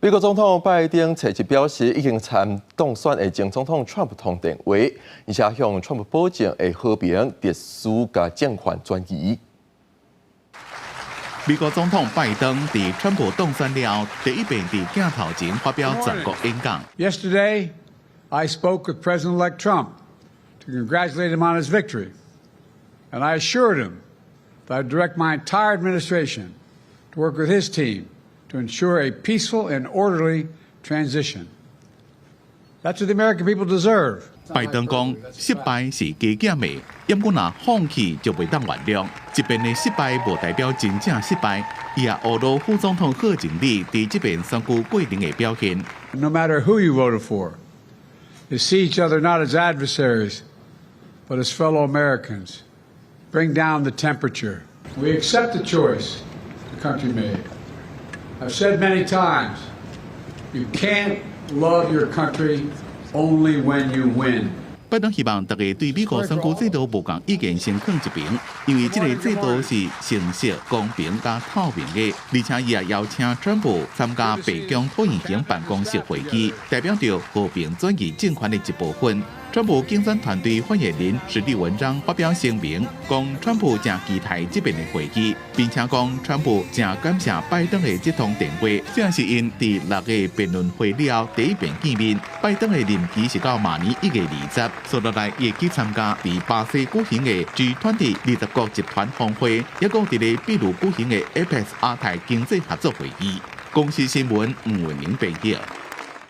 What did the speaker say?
美國總統拜登隨即表示，已經參當選的前總統川普通電話，而且向川普保證會和平秩序佮政權轉移。美國總統拜登佇川普當選了後，第一遍佇鏡頭前發表全國演講。 Yesterday, I spoke with President-elect Trump to congratulate him on his victory, and I assured him that I would direct my entire administration to work with his team to ensure a peaceful and orderly transition. That's what the American people deserve. 拜登講失敗是加減的，毋過若放棄就袂當原諒。一遍的失敗無代表真正失敗。伊也呵咾副總統賀錦麗佇這遍選舉過程的表現。 No matter who you voted for, to see each other not as adversaries, but as fellow Americans. Bring down the temperature. We accept the choice the country made. I've said many times, you can't love your country only when you win. 拜登希望大家對美國選舉制度無仝意見先囥一邊，因為這个制度是誠實、公平佮透明的。而且伊也邀請川普參加白宮橢圓形辦公室會議，代表著和平轉移政權的一部分。川普競選團隊發言人史蒂文章發表聲明，講川普誠期待這遍的會議，並且講川普誠感謝拜登的這通電話，這是𪜶佇六个辯論會了後第一遍見面。拜登的任期是到明年1月20，接落來會去參加佇巴西舉行的 G20 20國集團峰會，抑閣佇咧秘魯舉行的 APEC 亞太經濟合作會議。公視新聞吳文玲編譯。